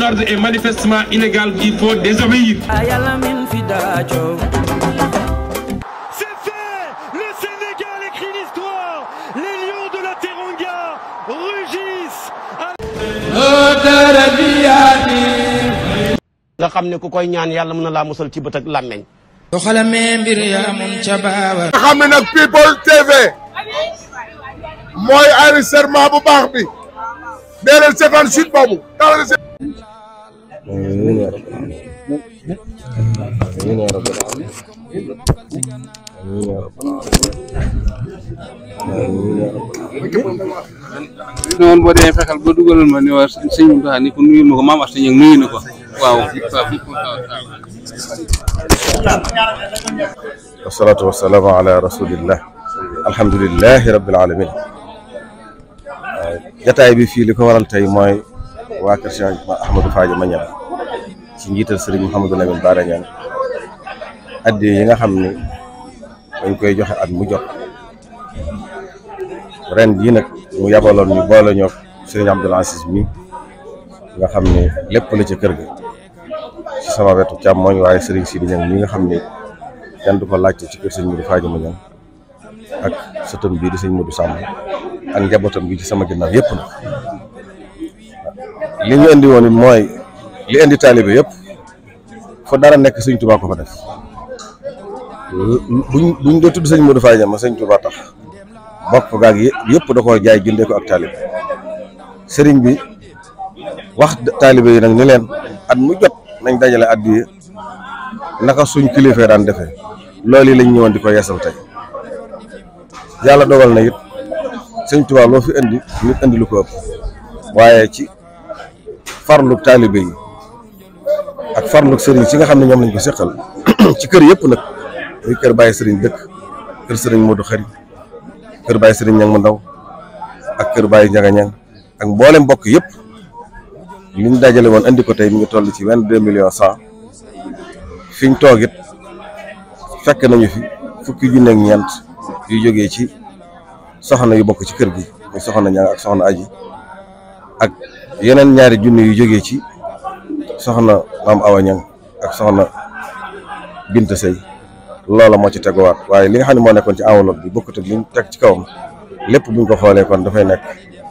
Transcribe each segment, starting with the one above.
un ordre est manifestement illégal, il faut désobéir. C'est fait. Le Sénégal écrit l'histoire. Les lions de la Teranga rugissent. nga xam ne ku koy ñaan yàlla mën na laa musal ci bët ak làmmeñ. nga xam ne nag People TV mooy enregistrement bu baax bi dee leen seetaan site boobu noonu boo dee fexeel ba dugalal ma ni waa sëñ Mountakha ni ko nuyul ma ko maam Asta Ñaŋ nuyu na ko waaw wasalaatu wasalaamu ala rasulillah alhamdulilahi rabbil alamin jataay bi fii li ko waral tey mooy waa kër Cheikh Ahmadou Fadia Mañang ci njiital Serigne Mouhamadou Lamine Bara Niang addi yi nga xam ni dañ koy joxe at mu jot ren jii nag mu yabaloon ñu boole ñoo Serigne Abdoul Aziz mi nga xam ne lépp la ca kër ga ci sama wetu càmmooñ waaye Serigne Sidi Niang mi nga xam ne kenn du ko laajte ci kër Serigne Modou Fadia Mañang ak sëtam bii di Serigne Modou Samb ak njabootam gi ci sama ginnaaw yëpp nag li ñu indi woon it mooy li indi taalibe yëpp fa dara nekk Sëñ Tuubaa ko fa def buñ dee tudd Serigne Modou Fadia ma Sëñ Tuubaa tax bokk gaag yëpp da koo jaay jëndee ko ak taalibe sëriñ bi wax taalibe yi nag ni leen at mu jot nañ dajale addiya naka suñ kilifee daan defee loolu yi lañ ñëwoon di ko yeesal tey yàlla dogal na it Sëñ Tuubaa loo fi indi nit indi lu ko ëpp waaye ci farlu taalibe yi ak farlu sëriñ si nga xam ne ñoom lañ ko seqal ci kër yëpp nag muy kër Baye Sëriñ dëkk kër Sëriñ Modou Xari kër Baye Sëriñ Ñang mu ndaw ak kër Baye Njaga Ñang ak mboolem mbokk yëpp li ñu dajale woon andi ko tey mi ngi toll ci 22 millions 100 fi ñu toog it fekk nañu fi fukki junne ak ñeent yu jógee ci soxna yu bokk ci kër gi muy soxna Ñang ak soxna Aji ak yeneen ñaari junne yu jógee ci soxna Maam Awa Ñang ak soxna Binta Sey loola moo ci teguwaat waaye li nga xam ne moo nekkoon ci enveloppe bi bokkut ak li ñu teg ci kawam lépp buñ ko xoolee kon dafay nekk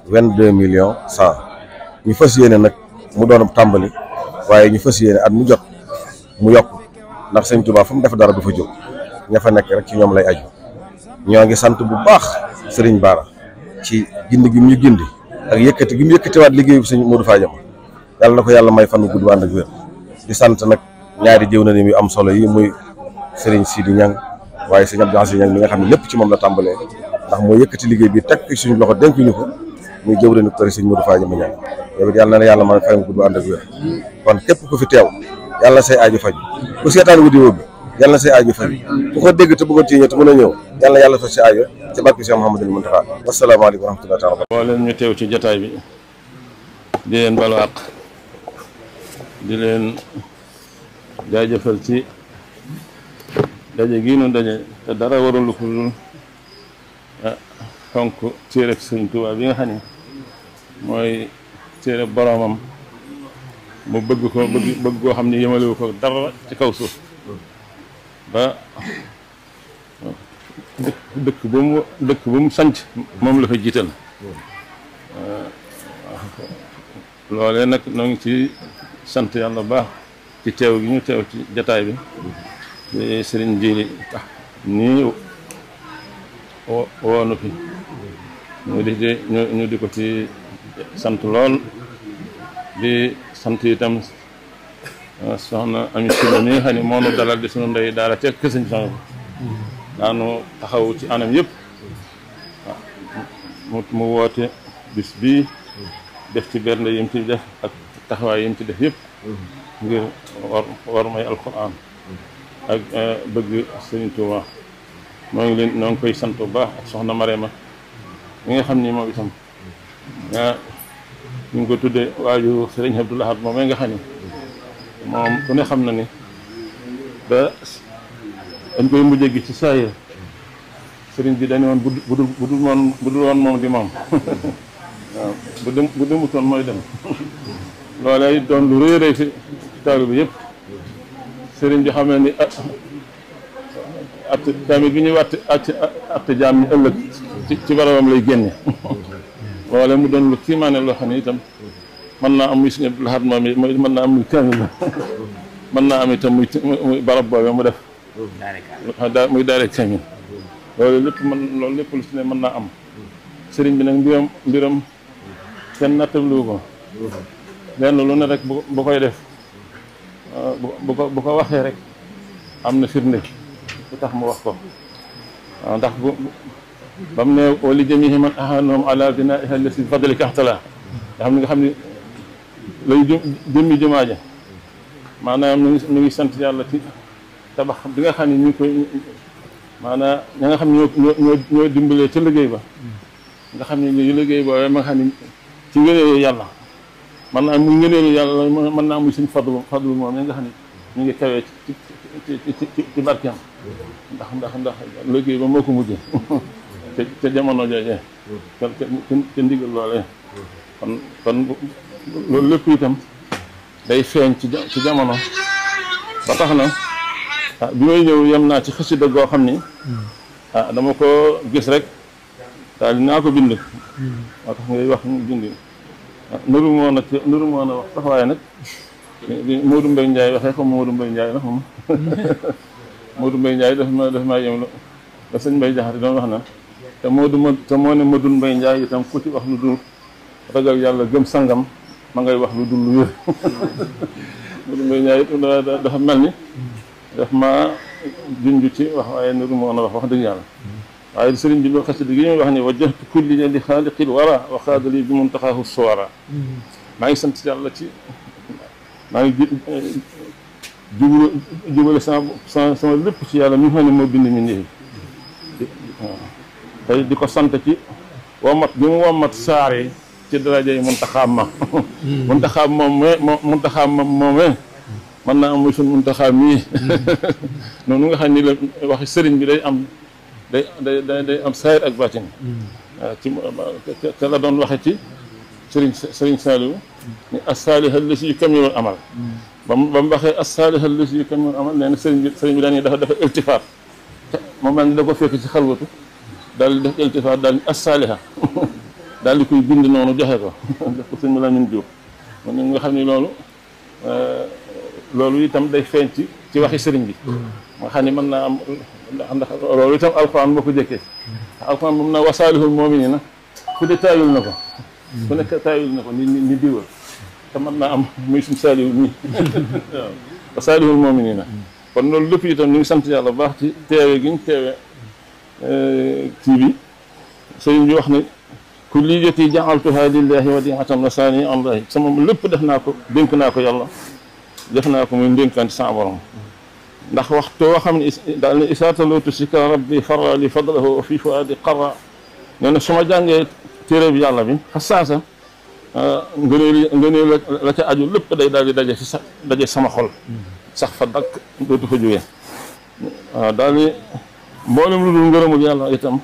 22 millions 100 ñu fas yéene nag mu doon tàmbali waaye ñu fas yéene at mu jot mu yokk ndax Sëñ Tuubaa fu mu def dara du fa jóg ña fa nekk rek ci ñoom lay aju ñoo ngi sant bu baax Serigne Bara ci gindi gi mu ñu gindi ak yëkkati gi mu yëkkatiwaat liggéeyu Sëñ Modou Fadia yàlla na ko yàlla may fan wu gudd ànd ak wér di sant nag ñaari jëw na ni yu am solo yi muy Serigne Sidi Niang waaye Serigne Abdoul Aziz Niang mi nga xam ne lépp ci moom la tàmbalee ndax moo yëkkati liggéey bi teg suñu loxo dénk ñu ko muy jëwriñu kër Serigne Modou Fadia Mañang yow it yàlla na yàlla may fan wu gudd ànd ak wér kon képp ku fi teew yàlla na say aaju faju ku seetaan vidéo bi yàlla na say aaju faju ku ko dégg te bëggoon ci ñëw te mën a ñëw yàlla na yàlla faj say aajo ci barke Cheikh Mouhamadou Mountakha wasalaamaaleykum wa rahmatullahi taala moo leen ñu teew ci jotaay bi di leen balu àq di leen jaajëfal ci daje gii nu daje te dara waralu ko dul fonk téere Sëñ Tuubaa bi nga xam ne mooy téere boromam mu bëgg ko bëgg koo xam ne yemalewu ko dara ci kaw suuf ba dëkk bu mu sanc moom la fa jiital loolee nag noo ngi ci sant yàlla baax ci teew gi ñu teew ci jataay bi di Sëriñ Jili nii woonu fi ñu di ko ci sant lool di sant itam soxna Ami Sylla mi nga xam ne moo nu dalal di sunu ndey daara ca kër Sëñ Soxna daanu taxaw ci anam yëpp mu woote bis bii def ci bernde yim ci def ak taxawaay yim ci def yëpp ngir war may alquran ak bëgg Sëriñ Tuubaa noo ngi koy sant bu baax ak soxna Marema mi nga xam ni moom itam ñu ngi ko tuddee waaju Sëriñ Abdou Lahad moom nga xam ni moom ku ne xam na ni ba dañ koy mujjee gi ci saayir sëriñ bi dañu woon budul woon moom di moom waaw bu demutoon mooy dem loolee doon lu rëy rëy ci taalibe bi yëpp sëriñ bi xam ne ni at tamit bi ñuy att jaam ñi ëllëg ci barabam lay génne loolee mu doon lu kiimaane loo xam ne itam mën naa am muy suñu laxaat moom yi mën naa am muy kaamil mën naa am itam muy barab boobee mu def muy daare kaamil loolu lépp lu ci ne mën naa am sëriñ bi nag mbiram kenn nattablu ko lenn lu ne rek bu koy def bu ko waxee rek am na firnde bu tax mu wax ko waaw ndax ba mu ne wali jamihi man ahanahum ala binaiha lasi fadli kaxtala nga xam ne lay jëmmi jumaa ja maanaam ñu ngi sant yàlla ci tabax bi nga xam ne ñu ngi koy maanaam ña nga xam ne ñoo dimbalee ca liggéey ba nga xam ne ñu liggéey boobu ma nga xam ne ci ngëneelu yàlla man naa muy ngëneelu yàlla mën naa muy suñ fadlu moom nga xam ne ñu ngi kawee ci barkeem ndax liggéey ba moo ko mujjee ca jamono joojee ca ndigal loolee kon loolu lépp itam day feeñ ci jamono ba tax na bi may ñëw yem naa ci xasida goo xam ni dama ko gis rek daal dinaa ko bind moo tax ngay wax ñu bind nuru moo na wax sax waaye nag Modou Mbaye Ndiaye waxee comme Modou Mbaye Ndiaye la moom Modou Mbaye Ndiaye daf maa yem la sëñ Mbaye Jaxate doon wax na te moo ne Modou Mbaye Ndiaye itam ku ci wax lu dul ragal yàlla gëm sangam ma ngay wax lu dul lu wér Modou Mbaye Ndiaye dafa mel ni daf ma junj ci wax waaye nuru moo na wax dëgg yàlla waaye sëriñ bi loo xasida gi ñuy wax ni wajjahtu kulli li xaaliqil wara wa xaadali bi muntaxaahu suwara maa ngi sant yàlla ci maa ngi jubale sama lépp ci yàlla mi nga xam ne moo bind mi nii tey di ko sant ci womat bi mu womat saare ci daraja yi muntaxaam ma muntaxaam moomee mën naa am muy suñ muntaxaam mii noonu nga xam ni la waxi sëriñ bi day am saayir ak baatin te la doon waxe ci sëriñ Saliou ni as-saalih allasi yukammilu amal ba mu waxee as-saalih allasi yukammilu amal nee na sëriñ bi dañuy dafa iltifaat moom mel ni da ko fekk ci xalwatu daal di def iltifaat daal di as-saaliha daal di koy bind noonu joxe ko def ko sëñ Malamine Diop man nga xam ni loolu itam day feeñ ci waxi sëriñ bi nga xam ni mën naa am ndax loolu itam alxuraan moo ko jëkkee alxuraan moom na wasaalihul mu'miniina ku de taayul na ko ku nekk taayul na ko ni diwal te mën naa am muy suñ saalihu nii waaw wasaalihul mu'miniina kon loolu lépp itam ñu ngi sant yàlla bu baax ci teewe gi ñu teewe kii bi sëriñ bi wax ne kulliyati ja'altuha lillahi wadi'atan nasani allahi sama lépp def naa ko dénk naa ko yàlla def naa ko muy ndénkaan ci sama borom ndax waxtu woo xam ne daal ne isaatalootu sika rabbi farra li fadlahu wa fi fuadi qarra nee na su ma jàngee téere bi yàlla bi xasaasa ngëneel la ca aju lépp day daal di daje sama xol sax fa dakk dootu fa jógee waaw daal ni mboolem lu dul ngërëmul yàlla itam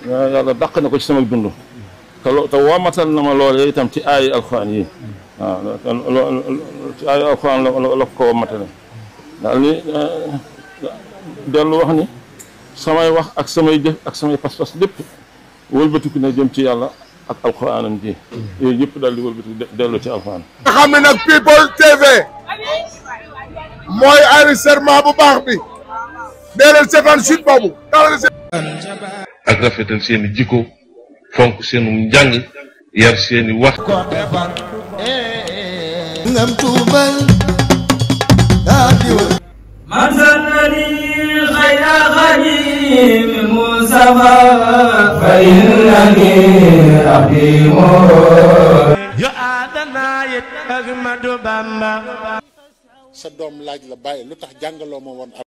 yàlla dàq na ko ci sama dund te wamatal na ma loolee itam ci aayi alxuraan yi waaw ci aayi alxuraan la ko wamatale daal ni dellu wax ni samay wax ak samay jëf ak samay pas-pas lépp wëlbatiku na jëm ci yàlla ak alxuraanam ji yooyu yëpp daal di wëlbatiku dellu ci alxuraan. nga xam ne nag People TV mooy enregistrement bu baax bi dee leen seetaan site boobu ak rafetal seeni jikko fonk seenu njàng yar seeni wax ngam tuubal man sannani xayra xadim mustafa fa innani axdimu yo aadana yet Ahmadu Bamba sa doom laaj la bàyyi lu tax jàngaloo ma woon